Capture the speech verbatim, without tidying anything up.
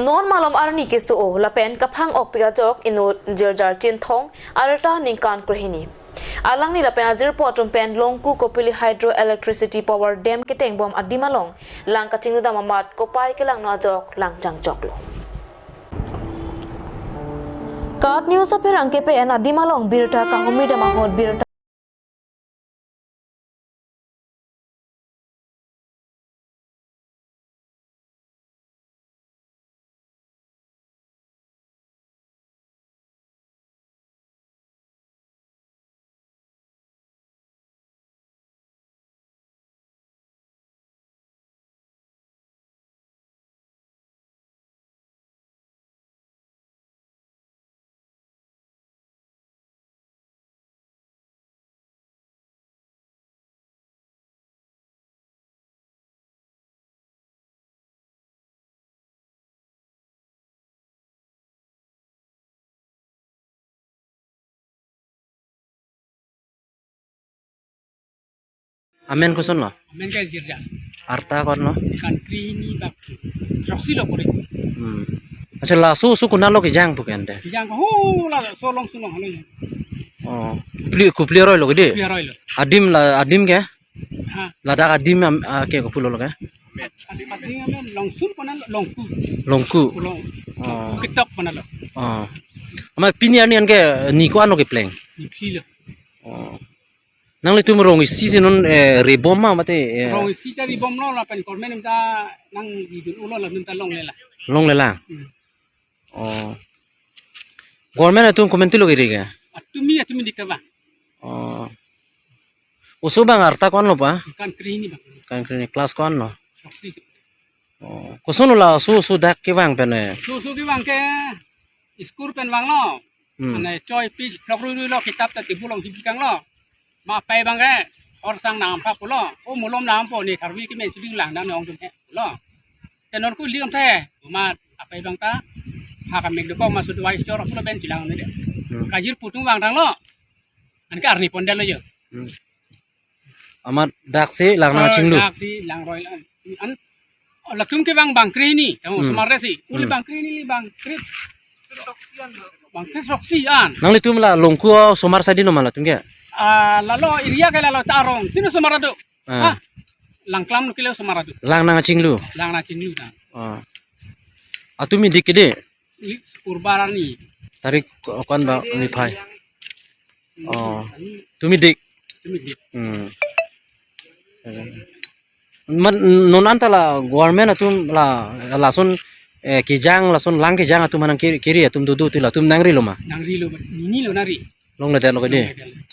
Non malom arni keso-o lapen kaphang-okpik ajok inut Jirjar Chinthong, arta ningkan krehini. Alangli lapen ajirpo atum pen Longku Kopili Hydroelectricity Power Dam ketengbom adim along lang kachingludam amat kopai kelangno ajok lang jangjoklo. KAT News apherangke pen adim along birta kahumridam ahut birta Amen kosonlo? Amen ke Jirja. Arta ko-anlo? Ningkan krehini bak throksi lo pore. Hmm. Accha, laso oso konatlo kejang pu ke ante? Kejang ke ho laso along sunong halo ya. Oh. Kopili, kopili aroi lo ke dei? Kopili aroi lo. Adim la, adim ke? Ha. Ladak adim am, ah, ke kopilo lo ke? Adim amen Longsun konat Longku. Longku. Long. Oh. Ketok konatlo. Oh. Amat pini arni an ke ni ko-anlo kepleng? Ni phli lo. Oh. Nanglitum rong isi si non, eh, rebom ma mate, eh? Rong isi ta rebomlo lapen government ta nangridun-olo la nunta longlelang. Longlelang? Hmm. Oh. Government atum komantulo kiri ke? Atumi, atumi dik kevang. Oh. Oso abang arta ko-anlo pa? Ningkan krehini bang. Ningkan krehini, class ko-anlo? Throksi. Oh. Kosonlo la oso oso dak kevang pen, eh? Oso oso kevang ke school pen vanglo. Hmm. Mane choi pis phlok rui rui lo, kitap ta table along hip kanglo. Ma pai abang ke hor sang nang ampha pulo. O malom nang po, ne tharvi kemen chiding lang nang nong jum he pulo. Te non ko liam the. Ma apai abang ta ha kamek dokok ma sudwai chor pulo pen chilang ne dei. Hmm. Kajirpo atum vangtanglo. Anke arni pondetlo jo. Hmm. Amat dak si lang nang, oh, chinglu. Dak si lang roi lang. An, oh, latum kevang bang krehini, tang, hmm, osomar si. Hmm. Uli bang krehini, uli bang kre-, bang kre-throksi an. Nanglitum la Longku osomar sadi no ma latum ke? Ah, lalo area ke lalo ta arong. Tin osomar do. Ah. Ha? Langklam lo kele osomar do. Lang nang chinglu. Lang nang chinglu ta. Ah. Atumi dik ke dei? Uli Purba arni. Tarik ko-, ko-an ba niphai? Oh. Tumi dik? Tumi dik. Hmm. Mat non anta la government atum la lason, eh, kejang lason lang kejang atum nang kiri, kiri atum dodo ti latum nangrilo ma? Nangrilo, nini lo nari. Longledetlo ke dei? Longledetlo.